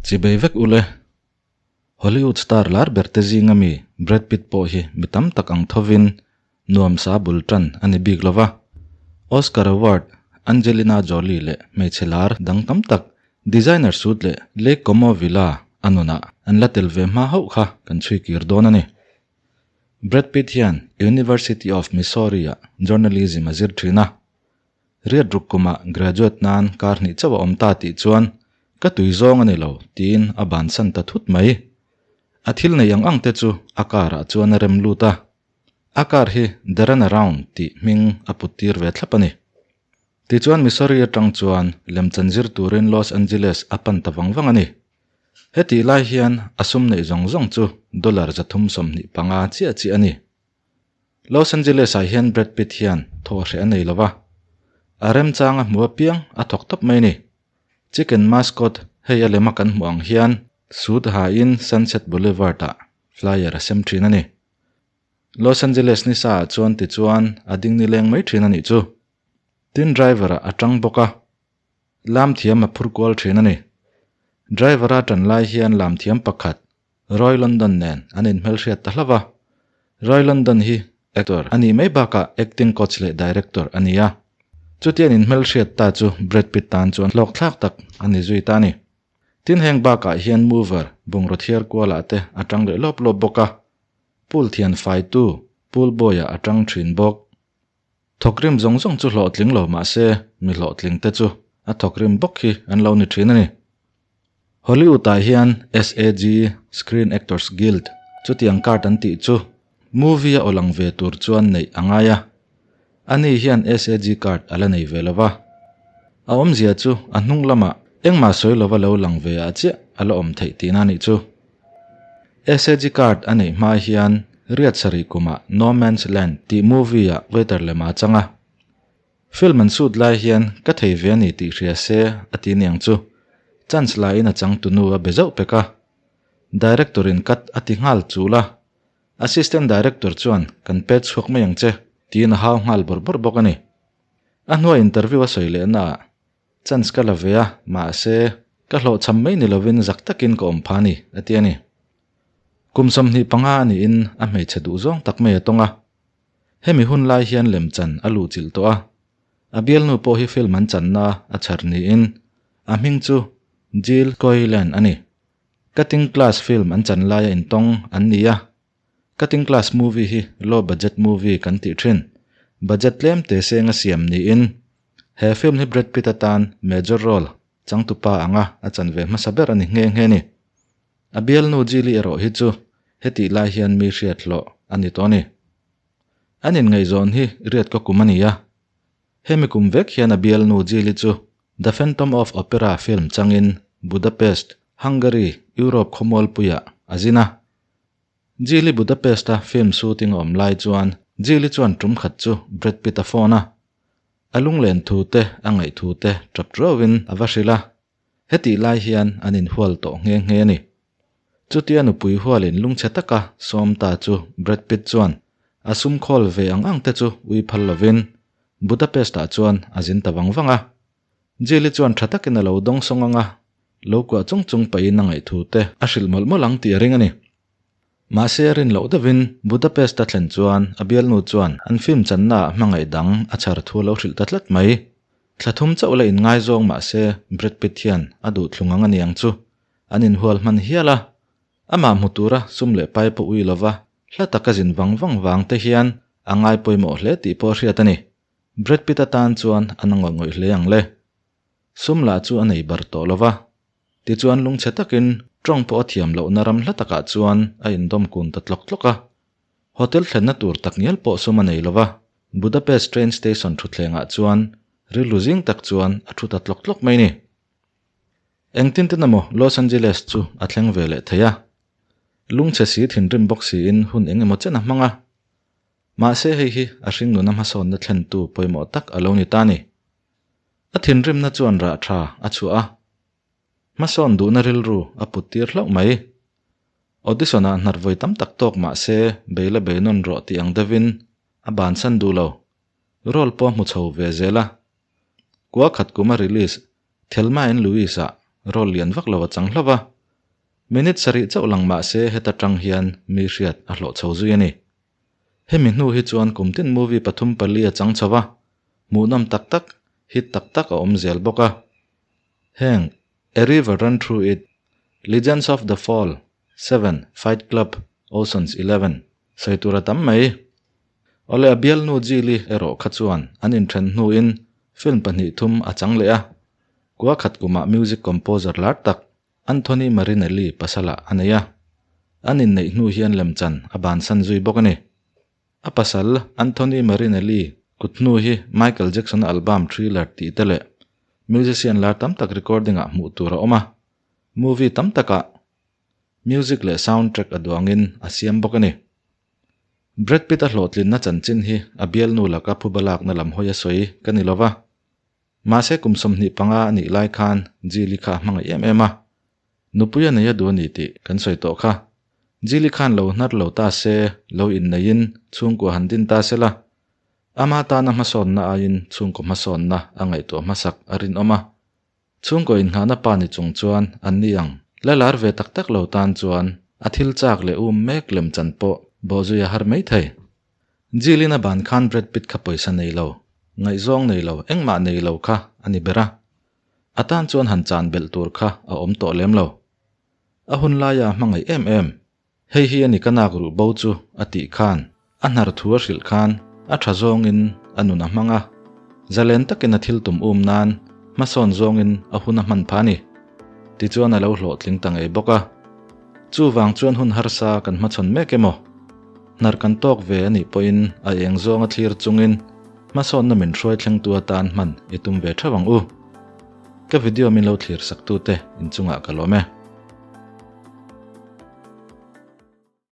Chibei vek ule. Hollywood star lar ber te zinga mi Brad Pitt pawh hi mi tam tak ang thovin nuam sa bul tan a ni bik lova. Oscar Award, Angelina Jolie leh hmeichhe lar dang tam tak designer suit leh Lake Como Villa a nunah an la tel ve hma hauh kha kan chhui kir dawn a ni. Brad Pitt hian University of Missouri-ah journalism a zir thin a. Riat ruk kumah graduate nan kar hnih chauh a awm ta tih chuan ka tui zawng a ni lo tiin a bansan ta thut mai. A thil nei ang ang te chu a car ah chuan a rem lut a. A car hi The Runaround tih hming a put tir ve thlap a ni. Tichuan Missouri atang chuan lemchan zir turin Los Angeles a pan ta vang vang a ni. Hetih lai hian a sum neih zawng zawng chu dollar 325 chiah chiah a ni. Los Angeles ah hian Brad Pitt hian thaw hreh a nei lo va, a remchang a hmu apiang a thawk tawp mai a ni. Chicken mascot hei a lema kan hmuh ang hian suit hain Sunset Boulevard ah flyer a sem thin a ni. Los Angeles nisa ah chuan tichuan a ding nileng mai thin a nih chu. Tin driver ah a tang bawk a, lam thiam a phur kual thin a ni. Driver a tan lai hian lam thiam pakhat Roy London nen an inhmelhriat ta hlauh a. Roy London hi actor a nih mai bakah acting coach leh director a ni a. Chuti an inhmelhriat ta chu Brad Pitt tan chuan hlawkthlak tak a ni zui ta a ni. Tin heng bakah hian mover bungraw thiar kualah te a tang leh lawp lawp bawk a. Pool thian faitu pool boy-ah a tang thin bawk. Thawkrim zawng zawng chu hlawhtling lo mah se, mi hlawhtling te chu a thawkrim bawk hi an lo ni thin a ni. Hollywood-ah hian SAG, Screen Actors Guild, chutiang card an tih chu movie-a aw lang ve tur chuan neih a ngai a. Ani hian SAG card a la nei ve lo va. A awmzia chu a hnung lamah engmah sawi lova lo lang ve ah chiah a la awm theih tihna a nih chu. SAG card a neih hma hian riat sarih kumah No Man's Land tih movie-ah waiter lem a chang a. Film an shoot lai hian ka thei ve a ni tih hria se a ti niang chu. Chance laiin a changtunu a be zauh pek a. Director-in cut a ti nghal chul a. Assistant director chuan kan pet chhuak mai ang che tiin a hau nghal bawrh bawrh bawk a ni. A hnuai interview a sawi lehnaah Chance ka la ve a, mahse, ka hlawhchham mai ni lovin zak takin ka awm pha a ni, a ti a ni. Kum 25 a niin a hmeichhe duh zawng tak mai a tawng a. Hemi hun lai hian lemchan a luhchilh tawh a. A bialnu pawh hi film an channa a chhar niin a hming chu Jill Coylan a ni. Cutting Class film an chan laia intawng an ni a. Cutting Class movie hi low budget movie kan tih thin. Budget tlem te seng a siam niin He film hi Brad Pitt atan major role changtupa anga a chan ve hmasa ber a ni nghe nghe ni. A bialnu Jilly erawh hi chu hetih lai hian mi hriat hlawh a ni tawh a ni. An inngaihzawn hi riat ka kum a ni a. Hemi kum vek hian a bialnu Jilly chu The Phantom of Opera film changin Budapest, Hungary, Europe khawmualpuiah a zin a. Jilly Budapest-a film shooting a awm lai chuan Jilly chuan tum khat chu Brad Pitt a phone a. A lunglen thu te, a ngaih thu te tap ruauin a va hrilh a. Hetih lai hian an inhual tawh nghe nghe a ni. Chutia nupui hualin lungchhe taka sawm ta chu Brad Pitt chuan a sum khawl ve ang ang te chu ui phal lovin Budapest-ah chuan a zin ta vang vang a. Jilly chuan tha takin a lo dawng sawng ang a, lo kuah chung chung pahin a ngaih thu te a hrilh mawlh mawlh ang tih a ring a ni. Mahse a rin loh deuhin Budapest a thlen chuan a bialnu chuan an film channa ah hmangaih dang a chhar thu a lo hrilh ta tlat mai. Thla thum chauh la inngaizawng mahse Brad Pitt hian a duh thlung ang a ni ang chu. An inhual hman hial a. Amah hmu tura sum leh pai pawh ui lova hla taka zin vang vang vang te hian a ngai pawimawh hle tih pawh a hriat a ni. Brad Pitt atan chuan a na ngawih ngawih hle ang le. Sum lah chu a nei bar tawh lova. Tichuan lungchhe takin tawng pawh a thiam lohna ram hla takah chuan a indawm kun ta tlawk tlawk a. Hotel thlenna tur takngial pawh sum a nei lova, Budapest train station thutthlengah chuan rilru zing tak chuan a thu ta tlawk tlawk mai ni. Engtin tin emaw Los Angeles chu a thleng ve leh thei a. Lungchhe si thinrim bawk siin hun eng emaw chen a hmang a. Mahse hei hi a hringnuna hmasawnna thlentu pawimawh tak a lo ni ta ni. A thinrimna chuan rah tha a chhuah a, hmasawn duhna rilru a put tir hlauh mai. Audition-ah hnar vawi tam tak tawk mah se bei la bei nawn rawh tih ang deuhin a bansan duh lo. Role pawh a hmu chho ve zel a. Kua khat kuma release Thelma and Louise-ah role lian vak lo a chang hlauh a. Minute sarih chauh lang mah se heta tang hian mi hriat a hlawh chho zui a ni. Hemi hnu hi chuan kum tin movie pathum pali a chang chho va, hmuhnawm tak tak, hit tak tak a awm zel bawk a. Heng, A River Run Through It, Legends of the Fall, Seven, Fight Club, Ocean's Eleven, sawi tur a tam mai. Awle a bialnu Jili erawh kha chuan an inthen hnuin film pahnih thum a chang leh a, kua khat kumah music composer lar tak Anthony Marinelli pasalah a nei a, an inneih hnu hian lemchan a bansan zui bawk a ni. A pasal Anthony Marinelli kut hnu hi Michael Jackson-a album Thriller tih te leh musician lar tam tak recording-ah hmuh tur a awm a, movie tam takah music leh soundtrack a duangin a siam bawk a ni. Brad Pitt-a hlawhtlinna chanchin hi a bialnu laka phuba lakna lam hawi a sawi ka ni lova. Mahse kum 25 a nih lai khan Jili kha a hmangaih em em a, nupui a nei a duh a ni tih kan sawi tawh kha. Jili khan lo hnar lo ta se, lo inneiin chhungkua han din ta se la, ama tana hmasawnna aiin chhungkaw hmasawnna a ngaihtuah hmasak a rinawm a. Chhungkaw inngahna pa ni chung chuan an ni ang. La lar ve tak tak lo tan chuan a thil chak leh um mek lem chan pawh bawhzui a har mai thei. Jilin a ban khan Brad Pitt kha pawisa nei lo, ngaihzawng nei lo, engmah nei lo kha a ni ber a. A tan chuan han chan belh tur kha a awm tawh lem lo. A hun laia a hmangaih em em. Hei hi a ni ka nak ruh bo chu a tih khan a hnar thu a hrilh khan a tha zawngin a nun a hmang a. Zalen takin a thil tum um nan hmasawn zawngin a hun a hman phah a ni. Tichuan a lo hlawhtling ta ngei bawk a. Chuvang chuan hun harsa kan hmachhawn mek emaw? Hnar kan tawk ve a nih pawhin a eng zawnga thlir chungin hmasawnna min hruai thlengtu atan hman i tum ve theuh ang u. Ka video min lo thlir saktute inchungah ka lawm e.